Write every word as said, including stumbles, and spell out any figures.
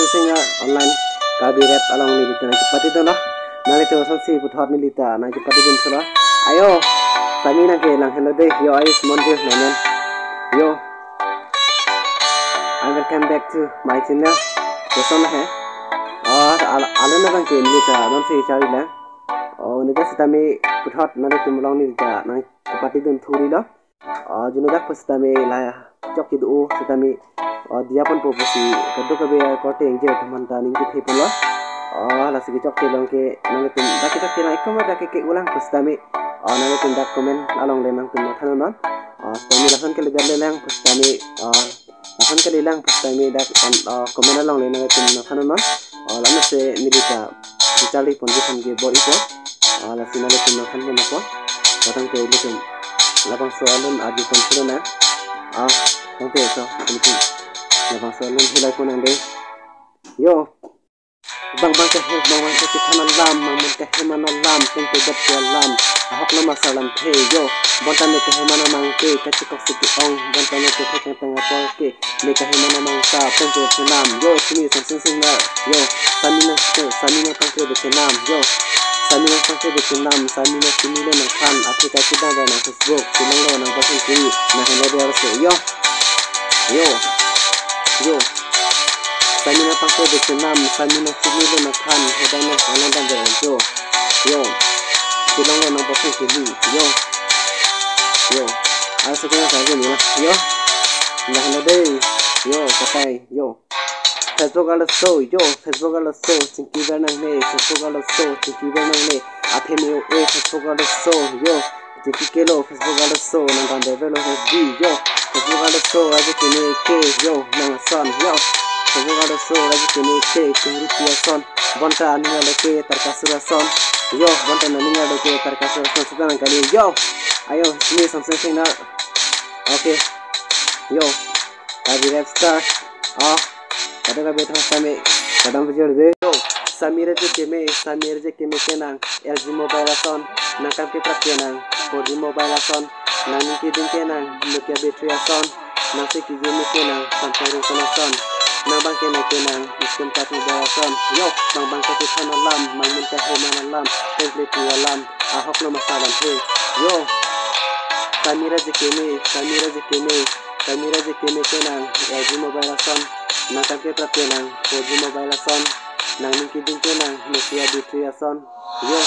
Singer online Karbi Rap along neli ta nangkepatidunlo. Nanglitum asonsi puthot neli ta nangkepatidun thulo. Ayo, Sami nangkelang henlo dei. Yo, Ayush Monjir namen. Yo. I welcome back to my channel. Koson he. Oh, al-, alo nangke neli ta nonsi charli lang. Oh, neli ta sitame puthot nanglitum along neli ta nangkepatidun thurilo. Ah, juno dak pusitame la chok kedo sitame, ah, diya ponpo pusi kadokave korte ingjir atum aphan ta ning kethe ponlo. Ah, lasi kechok kelong ke nanglitum dak kechok kelong ikom dak ke ke-ulang pusitame, ah, nanglitum dak comment along le nangtum mathanon non. Ah, sitame lason keledet le lang pusitame, ah, lason kelelang pusitame dak on, ah, comment along le nanglitum mathanon non. Ah, lasi neli ta kecharli ponji aphan ke bor-ipo. Ah, lasi nanglitum mathan pon apot. Tangte ilitum labangso alun arju pon pulo na. Ah, tangte so, ilitum labangso alun hilai pon nang dei. Yo. Bang bang kehe, bang bang kachethan alam, bang bang kehe man alam, tengte dot ke alam. Ahok lo masar lamthe, yo. Bonta ne kehe man amang ke, kachekok si ke-ong, bonta ne kehe kangtang apor ke. Ne kehe man amang ta, tengte chenam, yo, simi sang sing sing na, yo. Sami nang, Sami nangpangkre de chenam, yo. Sami nangpangkre de chenam, Sami nang simi le nangthan, athe kachedang da nang Facebook, chelong lo nang pasang kiri, nang henlo de arse, yo. Yo. Yo. Sami nangpangkre de chenam, Sami nang simi le nangthan, hedang nang anandang de, yo. Yo. Chelong lo nang pasang kiri, yo. Yo. Arse kena sa gini na, yo. Nang henlo dei, yo, katai, yo. Facebook arloso, yo, Facebook arloso, chingki ber nangne, Facebook arloso, chingki ber nangne. Athe me-o-e, Facebook arloso, yo, chingki kelo, Facebook arloso, nang dan develop F B, yo, Facebook arloso, raja kene ke, yo, nang ason, yo, Facebook arloso, raja kene ke, chingri pi ason, bonta aning arlo ke, Tarkasur ason, yo, bonta aning arlo ke, Tarkasur ason, sita nang kali, yo, ayo, simi samseng sing na, okay, yo. Karbi Rap Star. Ah, kadokave thang Sami. Kadam bujur de. Yo, Sami raja keme, Sami raja keme kenang. L G mobile ason, nang kam keprap kenang. Four G mobile ason, nang ning keding kenang. Nokia battery ason, nang se kiji me kenang. Samsung ringtone ason, nang bang keme kenang. Screen touch mobile ason. Yo, bang bang kachethan alam, bang bang kehe man alam, tengte dot ke alam. Ahok lo masar lamthe. Yo, Sami raja keme, Sami raja keme. Sami raja keme kenang, L G mobile ason, nang kam keprap kenang, four G mobile ason, nang ning keding kenang, Nokia battery ason, yo,